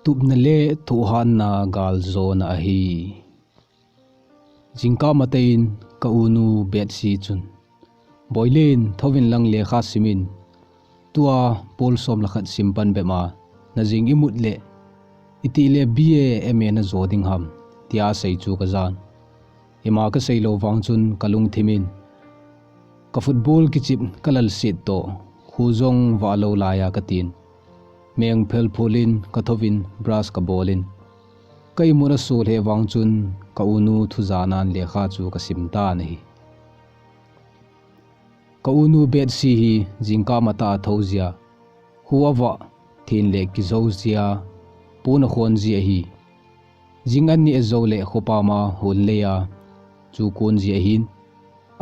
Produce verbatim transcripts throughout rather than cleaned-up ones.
Tupna le thohhatna galjona ahi. Jingkah matah in ka unu Betsy chun, "Boilen, thouvin lang lekha simin. Tua pol som le khat sim pan bep a, na jing imut le, itih le B A, M A na jo ding ham," tia asei chu kajan. Ima kasei lou vang chun kalungthim in, ka football kichep kalal set toh, kho jong vah lou laiya katin, meng phel phul in kathouvin brush kabol in, ka imut aso lheh vang chun ka unu thujanan lekha chu kasim tan ahi. Ka unu Betsy hi jingkah matah a thou jia, kho avah, thin le kijou jia, pon akhon ji ahi. Jing an ni ajou le khopa ma hon leiya chu kon ji ahin.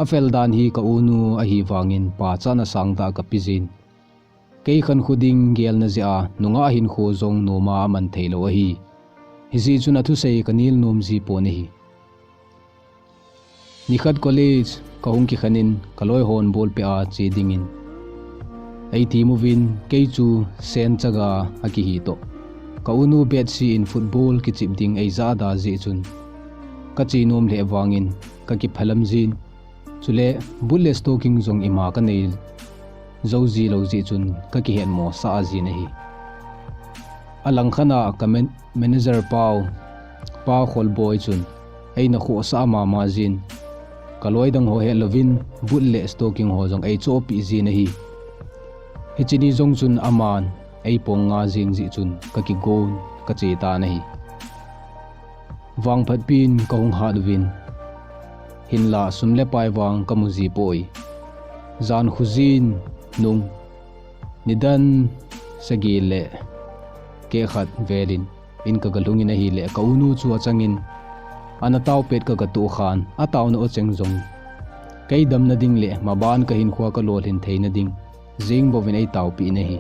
Afel dan hi ka unu ahi vangin pachatna sangtah kape jin. Kei khankho ding gelna jeh a nungah hinkho jong noma aman thei lou ahi. Hijeh chun athusei kanel nom ji pon ahi. Nikhat college kahung kikhen in kaloi hon bolpeh a che dingin eithim uvin, kei chu Sen Chaga akihi toh, ka unu Betsy in football kichep ding eija da jeh chun kache nom lheh vangin kakiphalam jin. Chule boot le stocking jong ima kanei jou ji lou jeh chun kakihetmo sah jin ahi. Alangkhat a ka man-, manager pau, Pa Kholboi chun eina khohsah mama jin. Kaloi dang ho hetlouvin boot le stocking ho jong eichohpeh jin ahi. Hiche ni jong chun aman eipong nga jing jeh chun kakigon kache tan ahi. Vangphatpi in kahung hat uvin, hinla sum le pai vang kamu ji poi. Jan khojin nung nidan sagi le keh khat vel in in kagalhung in ahile ka unu chu achangin ana tao pet kagatoh khan, ataona o cheng jong kei damna ding le maban kahinkho kalolhin theina ding jeng bouvin eitaopeh in ahi.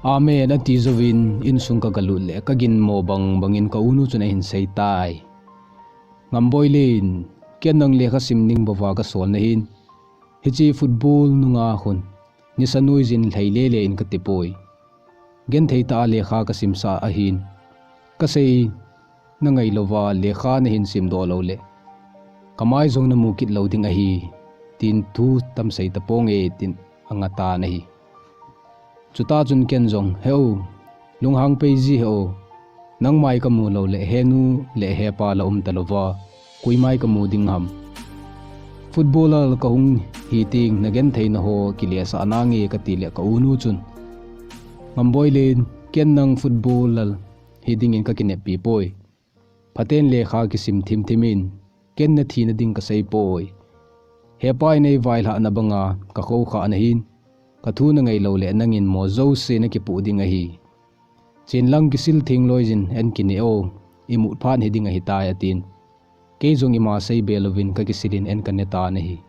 Amen ati jouvin insung kagalut le kaginmo bang bangin ka unu chun ahin sei tai. Ngamboi Len, ken nang lekha sim ding bouva kasol nahin. Hiche football nunga khun nisa noijin lhai lele in kati poi. Genthei tah a lekha kasimsah ahin. Kasei nangai louva lekha nahin simdoh lou le kamai jong namu kit lou ding ahi, tin thu tam sei taponge, tin angatan ahi. Chuta chun ken jong, he o, lunghang pei ji he o, nang mai kamu lou le henu le hepa la um talouva, koi mai kamu ding ham. Footballer kahung hi teng nagentheina ho kilesah nange kati le ka unu chun, Ngamboi Len, ken nang footballer hi dingin kakineppi poi. Phaten lekha kisim thimthim in, ken nathina ding kasei poi. Hepa in eivailhahna banga kakhoukhah nahin, kathu nangai lou le nangin mo jouse nakipoh ding ahi. Chen lang kisil theng loijin en kine o, imut phat hi ding ahitai, atin. Kei jong ima seibe louvin kakisil in en kanetan ahi.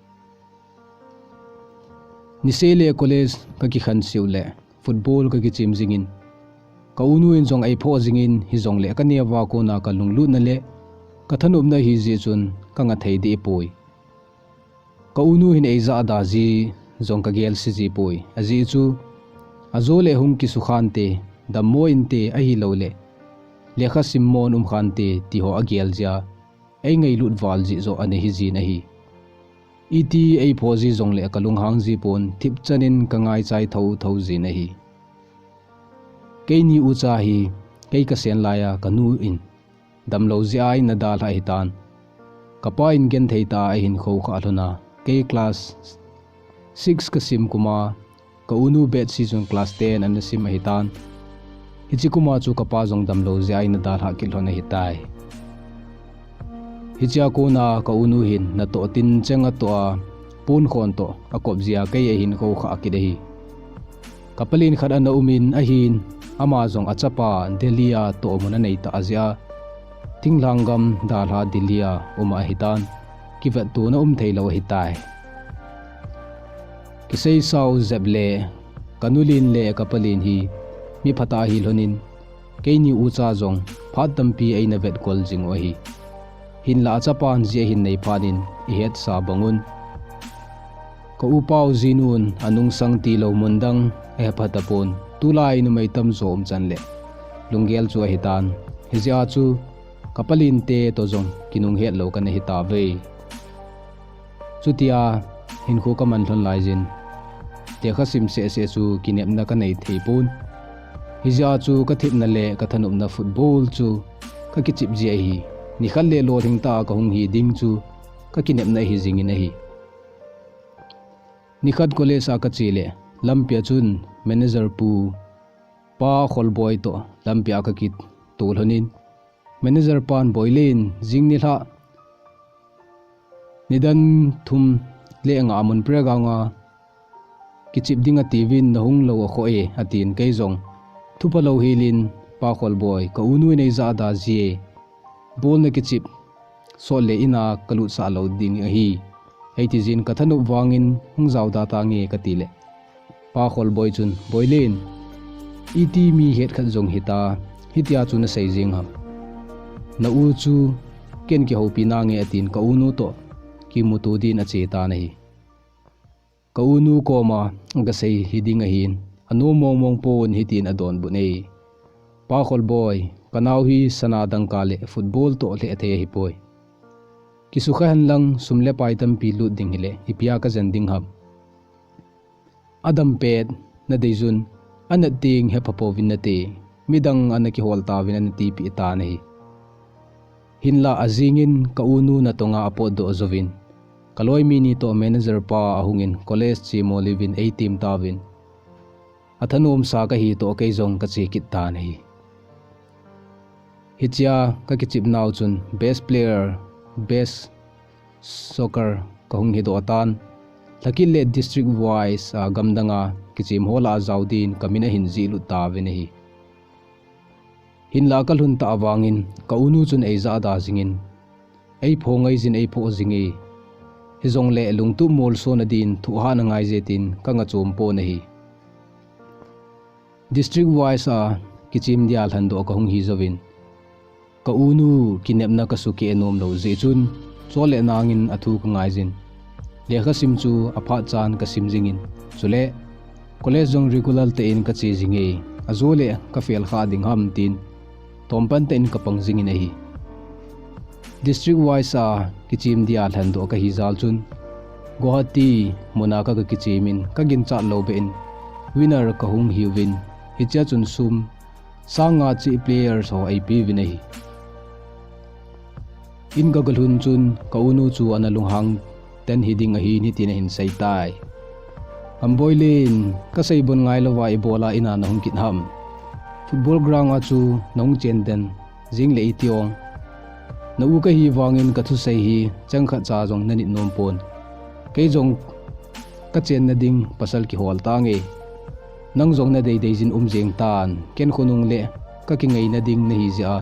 Niseh le college kakikhen siu le football kakichem jingin, ka unu in jong eiphoh jingin, hijongle kaneova kona kalunglutna le kathanopna ahijeh chun kanga thei deh poi. Ka unu hin eijahda ji jong kagelse ji poi. Ajeh chu, ajo le hung kisukhante, dammo inte ahiloule lekha simmon umkhante tiho agel jia, eingailut val jeh joh ana hijin ahi. Iti eiphoh ji jongle kalunghang ji pon, thipchanin kangaichai thouthou jin ahi. Keini ucha hi, kei kasen laiya kanu in damlou jeh a eina dalhah ahitan. Kapa in genthei tah a eihin khoukhah lhona, kei class six kasim kuma, ka unu Betsy chun class ten ana sim ahitan. Hiche kuma chu kapa jong damlou jeh a eina dalhah kit lhon ahitai. Hichea kona ka unu hin natoh tincheng atoh a, ponkhon toh akop jia kei eihin khoukhah kit ahi. Kapalen khat ana umin ahin, ama jong achapa Delhi a tohmun aneitah jeh a, thinglhang gam dalha Delhi a um ahitan, kivettona um theilou ahitai. Kiseisau jep le, kanu Len le kapalen hi miphatah ahi lhonin, keini ucha jong phat tampi eina vetkol jing u ahi. Hinla achapan ji ahin nei phatnin ihetsa bangun, ka upau jinun anungsang tilou mun dang ahepha tapon. Tulai numei tamjo umchan le lunggel chu ahitan. Hijeh a chu kapalin te toh jong kinung hetlou kana hitauve. Chutia hinkho kaman lhon laijin, lekha sim sehseh chu kinepna kanei thei pon. Hijeh a chu kathepna le kathanopna football chu kakichep ji ahi. Nikhat le lolhing tah a kahung hi ding chu kakinepna ahi jingin ahi. Nikhat college a kache le, lampia chun manager pu Pa Kholboi toh lampia kakito lhonin, manager pan, "Boilen, jing nilhah nidan thum le nga a Mon playground a kichep ding atiuvin, nahung lou akhoh e," atin. Kei jong thupha lou helin, "Pa Kholboi, ka unu in eija da jie. Ball nakichep sot le in a kalutsah lou ding ahi," eiti jin, "Kathanop vangin hung jao da tange," kati le, Pa Kholboi chun, "Boilen, iti mi het khat jong hita, hitia chu nasei jeng ham. Na u chu ken kihoupi nange," atin, ka unu toh kimuto din ache tan ahi. Ka unu koma kasei hi ding ahin, anom mong mong pon hitin adonbut e, "Pa Kholboi, kanao hi sana dangka le football toh lheh thei ahipoi. Kisukha hen lang sum le pai tampi lut ding hile, ipi a kajen ding ham? Adam pet nadei jun, anat ding hepha pouvin nate, midang ana kihol tauvin," ana tipeh tan ahi. Hinlah ajingin ka unu natonga apotdoh jouvin, ka loimi ni toh manager pa ahungin college che mo liuvin eitem tauvin, athanom sa kahi toh kei jong kache kit tan ahi. Hichea kakichep nau chun best player, best soccer kahung hidoh tan. Lhakit le district wise a gamdanga kichem ho lah a jao din kamin ahin jihlut tauvin ahi. Hinlah kalhun tah vangin ka unu chun eija da jingin, "Eipho ngai jin, eipho jing e. Hijongle lungtup molso nadin thohhahna ngai je," tin kanga chom pon ahi. District wise a kichem dia lhendoh kahung hi jouvin, ka unu kinepna kasukeh nom lou jeh chun, chol le nangin athu kangai jin. Lekha sim chu aphat chan kasim jingin, chule college jong regular tah in kache jing e, ajole ka fail kha ding ham tin, tompan tah in kapang jingin ahi. District wise a kichem dia lhendoh kahi jal chun, Guwahati muna ka, kakichem in, kaginchat lou beh in winner kahung hiuvin, hichea chun sum sang nga cheh players ho eipeuvin ahi. In kagalhun chun ka unu chu ana lunghang ten hi ding ahi, hitin ahin sei tai. "Amboilen, kasei bon ngailouva ibola in a nahung kit ham? Football ground a chu nahung chen den jing le iti ong. Na u kahi vangin kathusei hi chang khat cha jong nanit nom pon. Kei jong kachenna ding pasal kihol tange. Nang jong nadei dei jin um jeng tan, ken khonung le kakingaina ding nahi jeh a,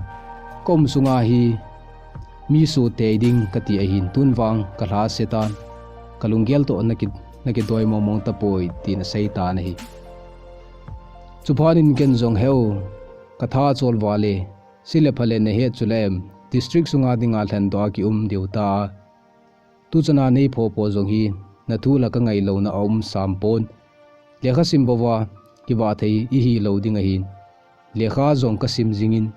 ka um sunga hi mi sutei ding kati ahin, tun vang kalha se tan, kalunggel toh naki, nakidoi mong mong tapoi," tin asei tan ahi. Chuphat in ken jong, "Heu, katha chol vale, sile phale nahet chule em, district sunga dinga lhendoh a kium diu ta a, tuchana neipho po jong hi, nathu la kangai louna aum sam pon. Lekha sim bouva kivah thei ihi lou ding ahin, lekha jong kasim jingin,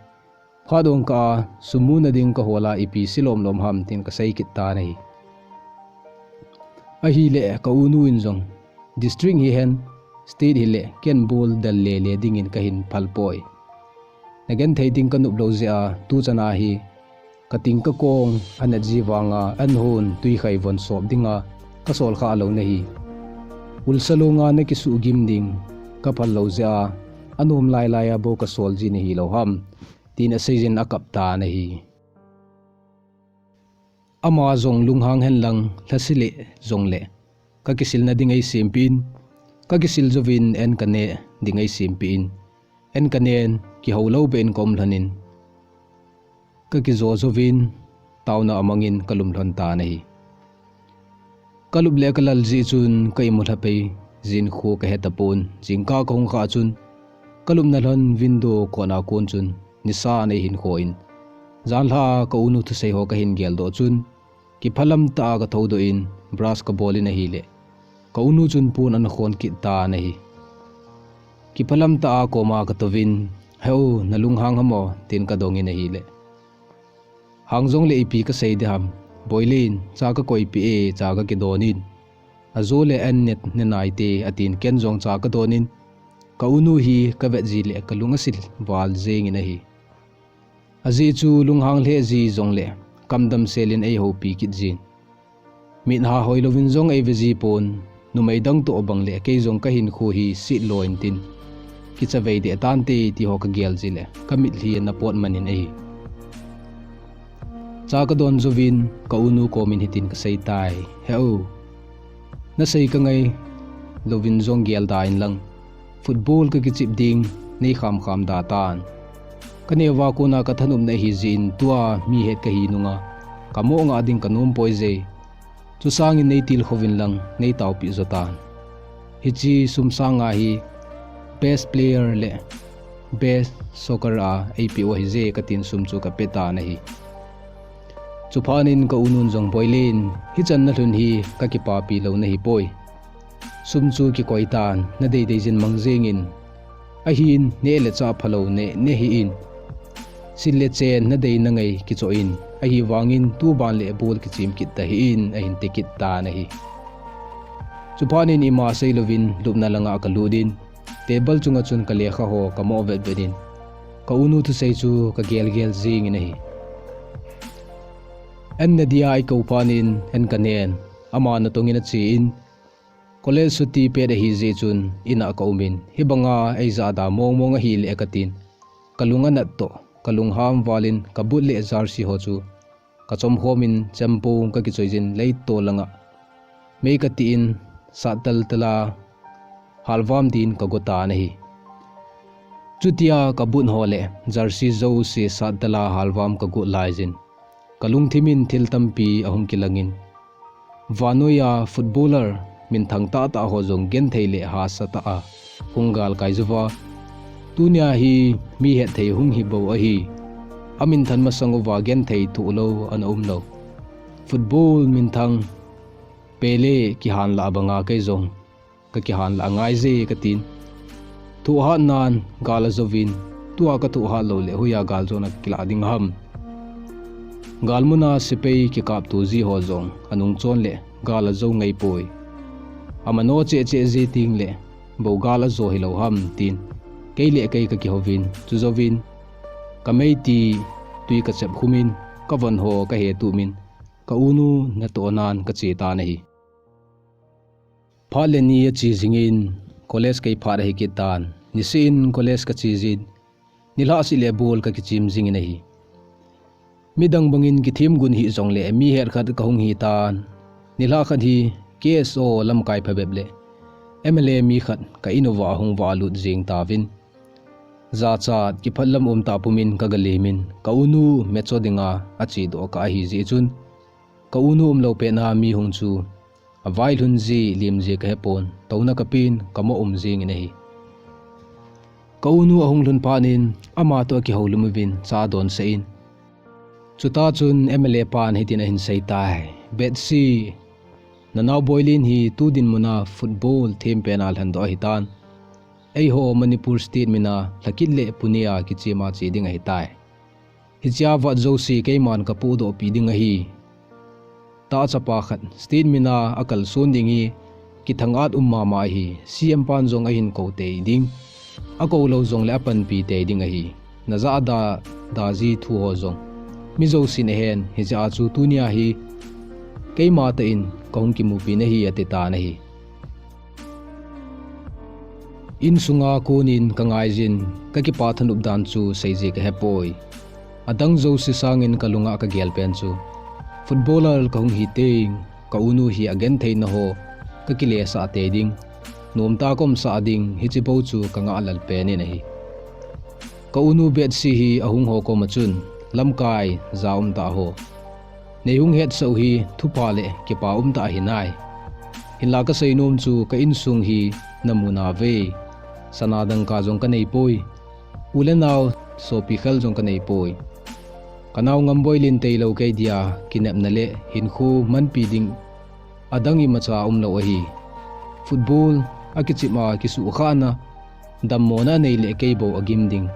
phat ong kah a sum muna ding kahol a, ipi se lom lom ham?" tin kasei kit tan ahi. Ahile ka unu in jong, "District hihen, state hile, ken ball del le le dingin kahin phal poi. Nagenthei ding kanop lou jeh a, tuchana hi kating kakong anat ji vanga, an hon tuikhai von sop dinga kasol kha lou nahi. Ulsa longa nakisuh gim ding kaphal lou jeh a, anom lai lai a bou kasol ji nahi lou ham?" tin asei jin akap tan ahi. Ama jong lunghang hen lang, lhase le jongle, kakisilna ding eisempeh in, kakisil jouvin an kane ding eisempeh in, an kanen, kihou lou beh in kaum lhonin, kakijo jouvin, taona amangin kalum lhon tan ahi. Kalup le kalal jeh chun ka imu lhapei jin khu kahe tapon, jingkah kahung khah chun, kalupna lhon window kona kon chun nisa neihin khoh in, janlhah a ka unu thusei ho kahin geldoh chun, kiphalam tah a kathoudoh in brush kabol in ahile, ka unu chun pon ana khon kit tan ahi. Kiphalam tah a koma katouvin, "He u, nalunghang ham o?" tin kadongin ahile, "Hang jongle ipi kasei ding ham, Boilin, cha kakoipeh e, cha kakidon in. Ajo le an ne, ne naite," atin ken jong cha kadonin, ka unu hi kavet jile kalung asil val jengin ahi. Ajeh chu lunghang lheh ji jongle kamdam selin eihoupi kit jin. Mit ha hoilouvin jong eive ji pon, numei dang toh bang le kei jong kahinkho hi setlo intin, kichavei deh tante tiho kagel jile kamitlhi ana pot manin ahi. Cha kadon jouvin ka unu komin hitin kasei tai, "He u, nasei kangai louvin jong gel da inlang, football kakichep ding neikham kham da tan. Kaneo a kona kathanopna ahi jeh in tua mi het kahi nunga kamoh ngah ding kanom poi je. Chusangin neitilkhouvin lang neitaopeh jo tan. Hiche sum sang nga hi best player le best soccer a eipeh u ahije," katin sum chu kape tan ahi. Chuphatnin ka unun jong, "Boilin, hichan nalhun hi kakipapi lou nahipoi. Sum chu kikoi tan, nadei dei jin mang jengin. Ahin neh le chah phalou neh nahih in. Sil le chen nadei nangai kichoh in. Ahivangin tuban le ball kichem kit tahih in," ahin ti kit tan ahi. Chuphatnin ima seilouvin lupna langa kalut in, table chunga chun kalekha ho kamoh vet vet in, ka unu thusei chu kagel gel jengin ahi. An nadia eikou phatnin an kanen, ama natongin achen, college chuti pet ahijeh chun in'a kaumin, hibanga eijahda mong mong ahile katin, kalung anat toh, kalungham valin ka boot le jersey ho chu kachomkhomin chempong kakichoijin leitol langa mei katin, sat tal tala halvam din kago tan ahi. Chutia ka boot ho le jersey jouse sat tala halvam kagot laijin, kalungthimin thil tampi ahung kilangin, vannoiya footballer minthang tahtah ho jong genthei le hahsatah a hung galkai jouva, tunia hi mi hetthei hung hibou ahi. Aminthan masang uva genthei thohlou ana umlou. Football minthang Pele kihanlah banga kei jong kakihanlah angaije katin. Thohhatnan gal ajouvin, tua kathohhat loule hoiya galjona kakilah ding ham. Galmuna sepai kikapto ji ho jong anungchon le gal ajou ngaipoi. Amano cheh cheh ji tengle bou gal ajo hilou ham tin, kei le kei kakihouvin, chujouvin kameiti twi kachep khumin, kavon ho kahetumin, ka unu natohnan kache tan ahi. Phat le ni ache jingin, college kai phat ahi kit tan. Niseh in college kache jin, nilhah seh le ball kakichem jingin ahi. Midang bangin kithemgun hih jongle mi het khat kahung hitan. Nilhah khat hi K S O lamkai phabep le M L A mi khat ka in uva ahung valut jeng tauvin, jachat kiphatlam umtah pumin kagalemin, ka unu match dinga achedoh kah ahijeh chun, ka unu umlou petna mi hung chu availhun ji lim ji kahepon, touna kapen, kamoh um jengin ahi. Ka unu ahung lhun phatnin, amatoh akihoulim uvin cha adonsah in, chuta chun M L A pan hitin ahin seitai, Betsi, nanao Boilin hi tu dinmuna football thempena lhendoh ahitan. Eiho Manipur State mina lhakit le Pune a kichema che ding ahitai. Hichea vat jouse keiman kapohdohpi ding ahi. Tahchapa khat state mina akalson ding hi kithangat um mama ahi, C M pan jong ahin kou tei ding. Akoulou jongle apanpi tei ding ahi. Najahda, daji thu ho jong mi jousen ahen, hijeh a chu tunia hi keimatah in kahung kimupi nahi, atitan ahi. Insunga konin kangaijin, kakipa thanop dan chu seiji kahepoi. Adang jouse sangin kalunga kagel pen chu footballer kahung hiteng, ka unu hi agentheina ho kakilesah tei ding, nomtah kaumsah ding, hiche bou chu kangah lel penin ahi. Ka unu Betsi hi ahung ho koma chun, lamkai, ja umtah ho neihung hetsah u hi thupha le kipa umtah ahinai. Hinla kaseinom chu ka insung hi namunauve. Sana dangka jong kaneipoi. U le nao sopi khel jong kaneipoi. Kanao Ngamboilin tailou kei dia kinepna le hinkho manpi ding adang imacha umlou ahi. Football akichep a kisuhkhahna Dammona nei le kei bou agim ding.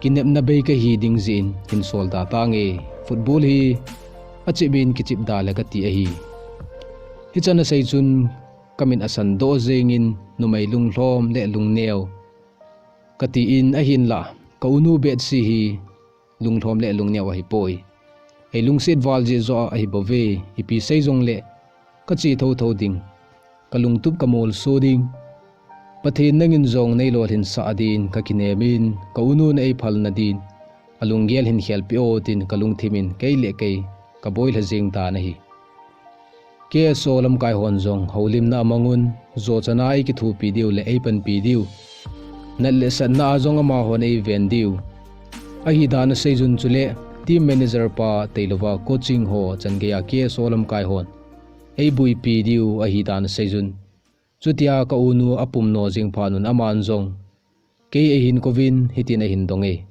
Kinepna bei kahi ding jeh in hin sol da tange. Football hi achep in kichep da le kati ahi. Hichan asei chun kamin asan doh jeng in, numei lunglhom le lungneo kati in, ahinlah ka unu Betsy hi lunglhom le lungneo ahipoi. Ei lungset val jeh joh ahi bouve, ipi sei jongle kache thotho ding, kalungtup kamolso ding. Pathen nangin jong nei lolhinsah din kakinem in, ka unun ei phalna din alunggel hin khelpeh o tin kalungthim in kei le kei kaboi lha jeng tan ahi. K S O lamkai hon jong houlimna amang un, jochana ei kithopi diu le ei panpi diu, nat le satna a jong amahon ei ven diu ahi dan asei jun, chule team manager pa tailouva coaching ho chan geiya K S O lamkai hon ei boipi diu ahi dan asei jun. Chutia ka unu apum no jing phat un aman jong kei eihin kouvin hitin eihin dong e.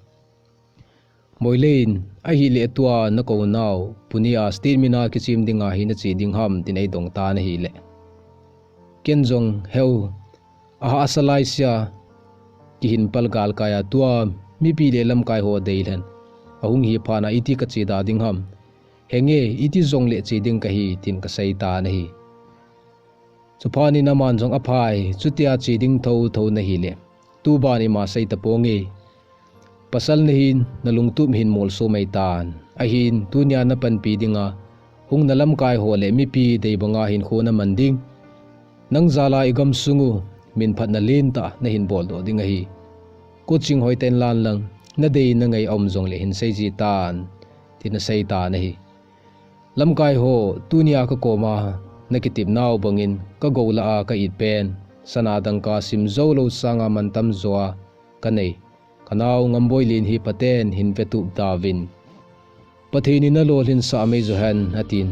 Moilen, ahile tua nakou nau Pune a state mina kichem dinga hi nache ding ham tin eidong tan ahile, ken jong heu, ahahsa laisea kihin pal galkai a tua mipi le lamkai ho deilhen ahung hi phat a iti kache da ding ham? Henge, iti jongle che ding kahi tin kasei tan ahi. Chuphat in aman jong aphai, chutia che ding thotho nahile, tuban ima sei taponge. Pasal nahin nalungtup hin molso mai tan. Ahin tunia napanpi dinga hung na lamkai ho le mipi dei banga hinkho naman ding. Nang jala igamsung u minphatna lentah nahin boldoh ding ahi. Coaching hoitah in lan lang, nadei nangai aum jongle hin seiji tan, tin asei tan ahi. Lamkai ho, tunia kakoma nakitep nau bangin kagou lah a ka-it pen sana dangka sim jou lou sanga mantam jo a kanei kanau Ngamboilen hi phaten hin vetup tauvin. Pathen in nalolhinsah mei johen, atin.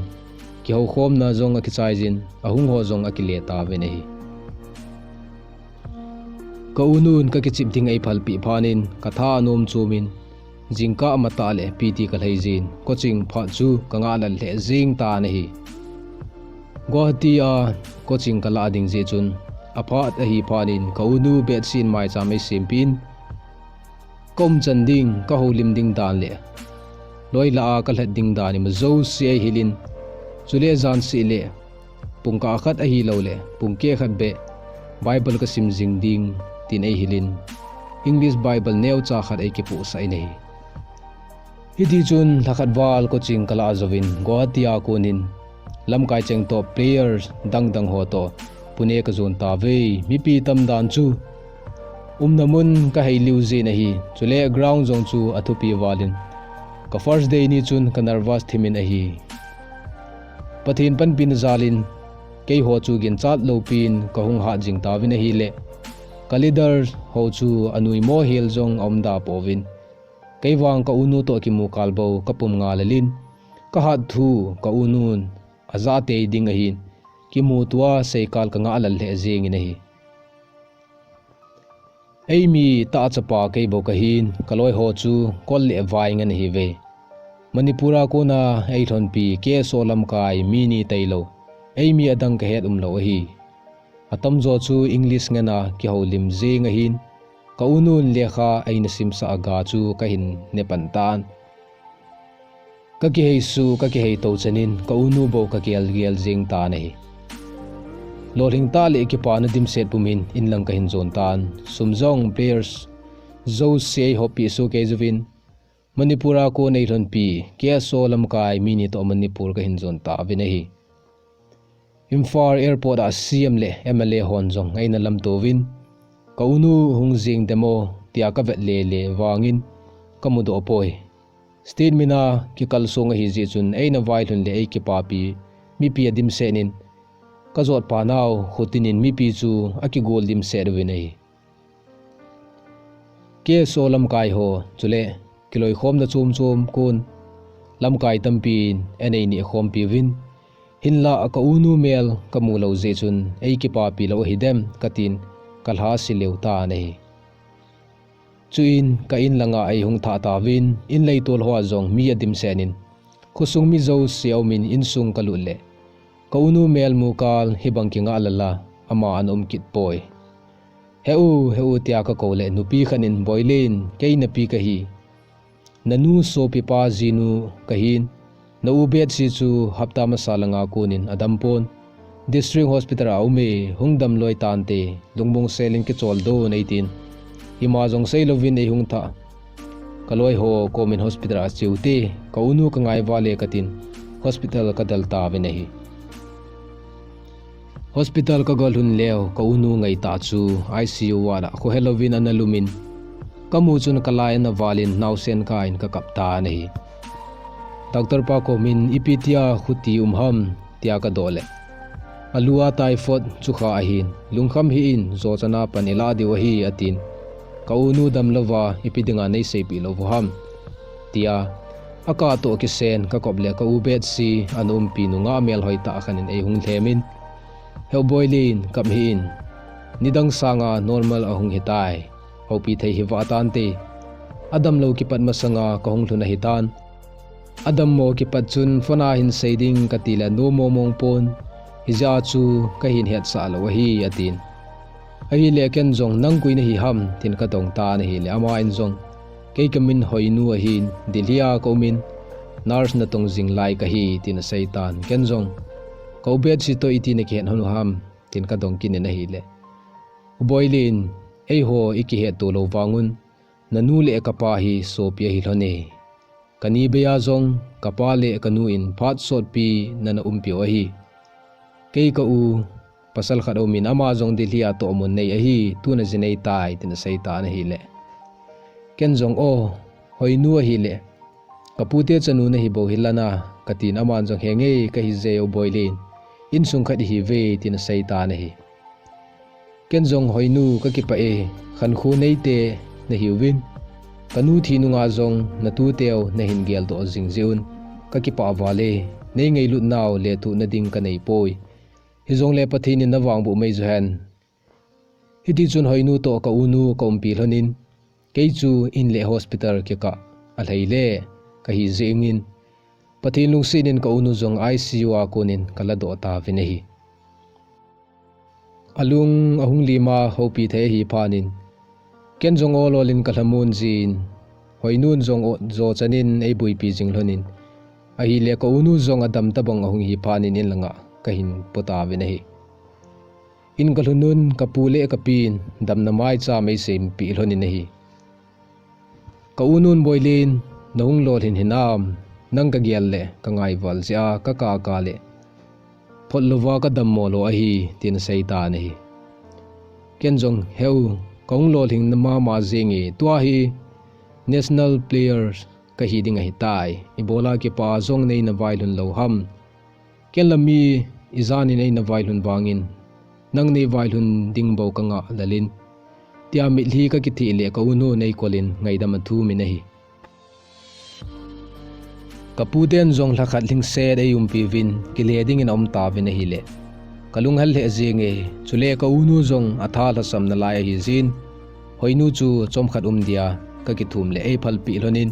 Kihoukhomna jong akichai jin, ahung ho jong akile tauvin ahi. Ka unun kakichep ding eiphalpeh phat in katha anom chom in, jingkah matah le P T kalhai jin, coaching phat chu kangah lal lheh jeng tan ahi. Guwahati a coaching kalah ding jeh chun, aphat ahi phat in ka unu Betsy in maicham eisempeh in, kaumchan ding, kahoulim ding dan le loi lah a kalhet ding dan ima jouse eihil in, chule janseh le pungkah khat ahiloule pungkeh khat beh Bible kasim jing ding tin eihil in, English Bible neocha khat eikipohsah in ahi. Hitichun lhakhat val coaching kalah jouvin Guwahati a konin lamkai cheng toh players dangdang ho toh Pune kajon tauve. Mipi tam dan chu umna mun kaheiliu jin ahi, chule ground jong chu athupi val in, ka first day ni chun ka nervous thim in ahi. Pathen panpina jal in keiho chu ginchat loupin kahung hat jing tauvin ahile, ka leader ho chu anuimo hel jong aumda pouvin, keivang ka unu toh kimu kal bou kapum nga lal in, kahat thu ka unun ajah tei ding ahin, kimuto a seikal kangah lal lheh jeng in ahi. Eimi tah chapa keibou kahin, kaloiho chu kol le vai ngen ahiuve. Manipur a kona eilhonpi K S O lamkai mi ni tailou, eimi adang kahet umlou ahi. Atamjo chu English ngen a kihoulim jeng ahin, ka unun lekha eina simsah a ga chu kahin nepan tan. Kakihei suh, kakihei tou chan in ka unu bou kagelgel jeng tan ahi. Lolhing tah le kipana dimset pumin inlang kahin jon tan. Sum jong players jouse eihoppi soh kei jouvin, Manipur a kon eilhonpi K S O lamkai mi ni toh Manipur kahin jon tauvin ahi. Imphal airport a C M le M L A hon jong eina lamto uvin, ka unu hung jeng dem o tia kavet lele vangin kamudoh poi. State mina kikalsong ahijeh chun eina vailhun le eikipapi mipi adimset in, kajotpa nau khutinin mipi chu akigol dimset uvin ahi. K S O lamkai ho chule kiloikhomna chomchom kon lamkai tampin anei nehkhompi uvin, hinlah ka unu mel kamu lou jeh chun eikipapi lou ahidem katin kalhase leu tan ahi. Chuin ka in langa eihung thah tauvin, in leitol hoa jong mi adimset in, khosung mi jouse aumin insung kalut le ka unu mel mu kal hibang kingah lal a ama ana um kit poi. He u, he u, tia kakou le nupi khat in, Boilin, kei napi kahi. Nanu sopipa jinu kahin. Na u Betsi chu hapta masa langa konin adampon. District Hospital a aume, hung damloi tante, lungmong selin kichol don eitin. Ima jong seilouvin eihung thah. Kaloi ho komin hospital a cheute, ka unu kangai vale katin, hospital kadel tauvin ahi. Hospital kagalhun leu, ka unu ngaitah chu I C U ward a khohelouvin ana lumin. Kamu chun kalai ana valin naosen kah in kakap tan ahi. Doctor pa komin ipi tia khuti um ham, tia kadoh le. Alua typhoid chu kha ahin, lungkham hih in, jochan a pan ilah diu ahi, atin. Ka unu damlouva, ipi dinga neiseipeh lou u ham, tia. Akah toh kisen, kakop le ka u Betsi, ana umpi nungah melhoi tah khat in eihung lhemin. He u Boilin, kap hih in. Nidang sanga normal ahung hitai. Houpi thei hi vah tante. Adamlou kipat masanga kahung lhun ahitan. Adammo kipat chun phone a hin sei ding kati le nom mong mong pon. Hijeh a chu kahin hetsah lou ahi, atin. Ahile ken jong nang koi nahi ham, tin kadong tan ahile ama in jong, kei kamin Hoinu ahin, Delhi a kaumin, nurse natong jing lai kahi, tin asei tan. Ken jong, ka u Betsi toh iti nakihet lhon u ham, tin kadong kit in ahile. U Boilin, eiho ikihet to lou vangun, nanu le kapa hi sopi ahi lhon e. Kani beija jong, kapa le kanu in phat sotpi nana umpiu ahi. Kei ka u, pasal khat aumin ama jong Delhi a tohmun nei ahi, tuna ji nei tai, tin asei tan ahile. Ken jong o, Hoinu ahile. Kapute chanu nahi bou hi lana, katin aman jong henge kahi jeh u Boilin. Insung khat ihiuve, tin asei tan ahi. Ken jong Hoinu kakipah e, khankho neite nahiuvin. Kanu thi nunga jong natuteu nahin geldoh jing jeh un. Kakipah val e, nei ngailut nau lethuhna ding kanei poi. Hijongle Pathen in navangboh mai johen. Hiti chun Hoinu toh ka unu kaumpi lhonin. Kei chu in le hospital kikah alhai le kahi jingin. Pathen lungset in ka unu jong I C U a konin kaladoh tauvin ahi. Alung ahung lima houpi thei ahi phatnin. Ken jong ololin kalhamon jin. Hoinun jong o, jo chanin eibuipi jing lhonin. Ahile ka unu jong adam tabang ahung hi phatnin in langa kahin po tauvin ahi. In kalhunun kapu le kapin damna maicham eiseipi lhonin ahi. Ka unun Boilin, nahung lolhin hinam, nang kagel le kangaival jeh a kakah kah le. Photlouva kadammo lou ahi, tin asei tan ahi. Ken jong heu, kahung lolhing mama jenge, tua hi national players kahi ding ahitai, ibola kipah jong neina vailhun lou ham. Ken la mi ijanin eina vailhun vangin, nang nei vailhun ding bou kangah lalin. Tia mitlhi kakitheh le ka unu neikolin ngaidam athumin ahi. Kaputen jong lhakhat lhingset eiumpiuvin, kile dingin aum tauvin ahile. Kalunghel lheh jenge, chule ka unu jong atha lhasam nalai ahi jin. Hoinu chu chomkhat um dia, kakithum le eiphalpeh lhonin.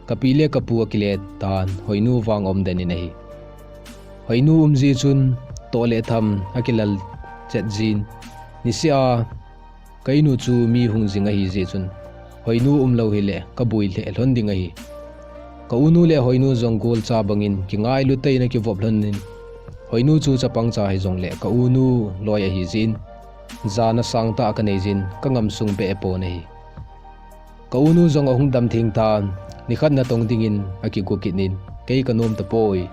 Kapi le kapu akile tan, Hoinu vang aum den in ahi. Hoinu um jeh chun, toh le tham akilal chet jin. Niseh a, ka inu chu mi hung jing ahi jeh chun, Hoinu umlou hile kabui lheh lhon ding ahi. Ka unu le Hoinu jong golcha bangin kingailut tah in akivop lhonin. Hoinu chu chapang cha hijongle ka unu loi ahi jin. Jana sangtah kanei jin, kangam sung beh pon ahi. Ka unu jong ahung dam theng tan, nikhat natong dingin akigo kit in, kei kanom tapoi.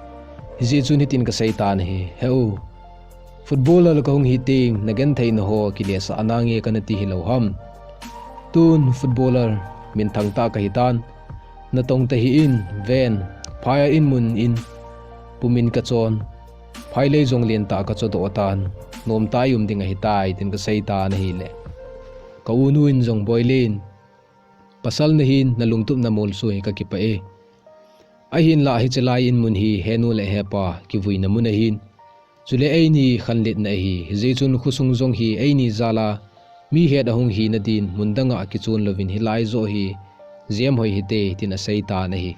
Hijeh chun hitin kasei tan ahi, heu. Footballer kahung hi teng, nagenthei naho kilesah nange kana ti hilou ham. Tun footballer minthang tah kahi tan, natong tahih in, ven, phai a in mun in, pumin kachon, phailei jong lentah kachodoh tan, nomtah a i um ding ahitai, tin kasei tan ahile. Ka unu in jong Boilin, pasal nahin nalungtup namolso hi kakipah e. Ahinlah hichelai in mun hi henu le hepa kivuina mun ahin. Chule eini khanletna ahi, hijeh chun khosung jong hi eini jal a, mi het ahung hina din mun danga kichon louvin hilai joh hi, jemhoi hite, tin asei tan ahi.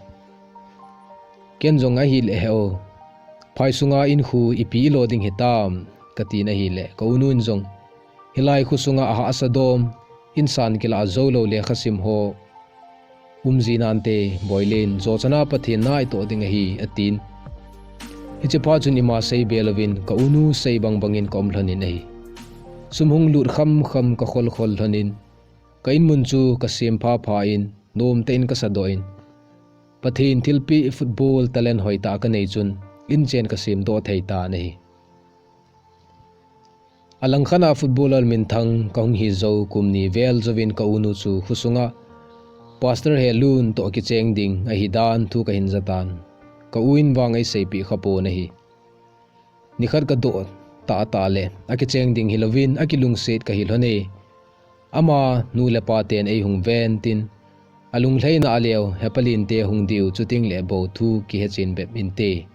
Ken jong ahile heu, phai sunga in khu ipi ilo ding hitam, katin ahile, ka unun jong, Hilai khosunga ahahsa dom, insan kilah a jou lou lekha sim ho um ji nante, Boilen, jou chana Pathen na itoh ding ahi, atin. Hiche phat chun ima sei be louvin, ka unu sei bang bangin ka um lhonin ahi. Sum hung lut kham kham ka khol khol lhonin, ka in mun chu ka sem pha pha in, nom tah in ka sadoh in, Pathen thilpeh football talent hoi tah ka nei chun, in chen ka sem doh thei tan ahi. Alang khat a footballer minthang ka hung hi jou kum ni vel jouvin ka unu chu khosunga Pastor Helun toh kicheng ding ahi dan thu ka hin ja tan. Ka u in vang ei seipeh kha pon ahi. Nikhat ka doh tah tah le, akicheng ding hilouvin, akilungset ka hi lhon e. Ama nu le pa ten ei hung ven tin, alunglhaina a leu, Hepalin te hung diu, chuting le bou thu kihe chen bep inte.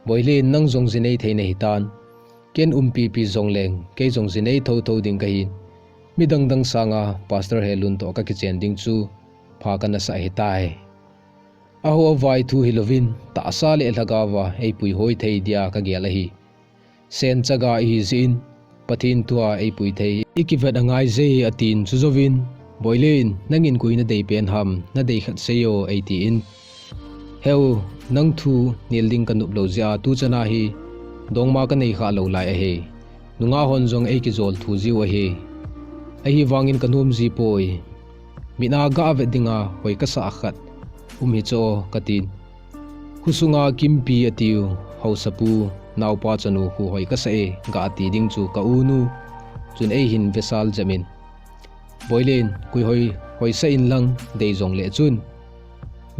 Boilen, nang jong jinei thei nahi tan. Ken umpi pi jongleng, kei jong jinei tho tho ding kahin. Midang dang sanga Pastor Helun toh ka kichen ding chu pha ka na sah ahitai. Aho avai thu hilouvin, tahsa le lhagao a ei puihoi thei dia ka gel ahi. Sen chaga ihi jeh in, Pathen thua ei pui thei, i kivet angai je, atin. Chujouvin, Boilen, nangin koi na dei pen ham, na dei khat sei o, ei tin. Heu, nang thu nel ding ka nop lou jeh a, tu chana hi dongma ka nei kha lou lai ahi. Nungah hon jong ei kijol thu jiu ahi. Ahivangin ka nom ji poi. Mit a ga vet dinga hoi ka sah khat um hi cho, ka tin. Khosunga Kimpi atiu, haosapu, naopa chanu khu hoi ka sah e, ga ti ding chu ka unu chun ei hin vesal jep in. Boilen, koi hoi, hoi sah in lang dei jongle chun,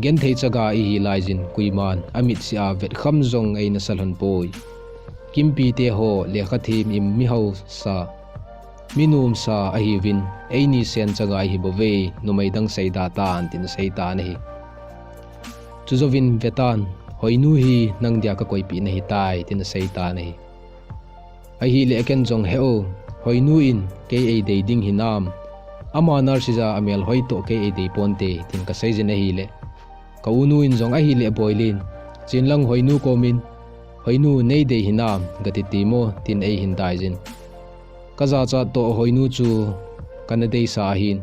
genthei chaga ihi lai jin, koiman amit si a vet kham jong ei na sa lhon poi. Kimpi te ho lekha them in mi haosa, mi nomsa ahiuvin, eini sen chaga ihi bouve, numei dang sei da tan, tin sei tan ahi. Chujouvin ve tan, Hoinu hi nang dia ka koipeh nahi tai, tin sei tan ahi. Ahile ken jong he o, Hoinu in kei ei dei ding hinam, ama nurse ja a mel hoi toh kei ei dei ponte, tin ka sei jin ahile, ka unu in jong ahile Boilen, chen lang Hoinu komin, Hoinu nei dei hinam, ga ti ti mo, tin ei hin dai jin. Ka jachat toh Hoinu chu ka na deisa ahin.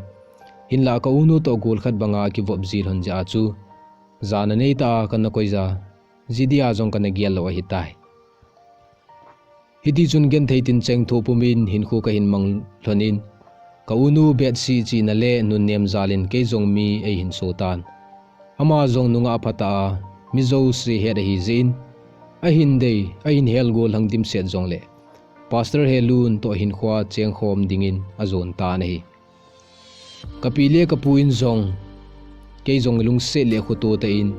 Hinlah ka unu toh gol khat banga kivop ji lhon jeh a chu, jana nei tah a ka na koi ja, ji dia jong ka na gel lou ahitai. Hiti chun genthei tin cheng tho pumin hinkho ka hin mang lhonin, ka unu bet si chihna le nunnem jal in kei jong mi ei hin so tan. Ama jong nungah phatah a, mi jouse het ahi jeh in, ahin dei, ahin hel gollhang dimset jongle, Pastor Helun toh hinkhoa chengkhom dingin ajon tan ahi. Ka pi le ka pu in jong, kei jong lungset le khoto tah in,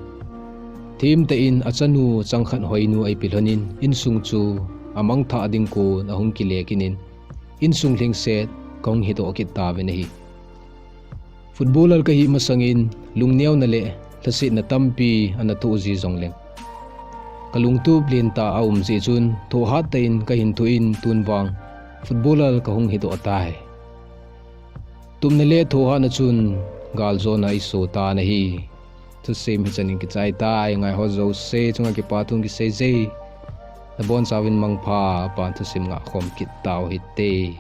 them tah in achanu changkhat Hoinu ei pe lhonin, insung chu amangthah ding kon ahung kile kit in, insung lhingset ka hung hidoh kit tauvin ahi. Footballer ka hi masangin lungneona le lhasetna tampi ana thoh ji jongleng, ka lungtup lentah a um jeh chun thohhat tah in ka hin thoh in, tun vang footballer ka hung hidoh tai. Tupna le thohhatna chun galjona i so tan ahi. Thusim hichan in kichai tai, ngai ho jouse chunga kipa thu kisei je. Nabonchauvin mangpha, pan thusim ngah khom kit tau hite.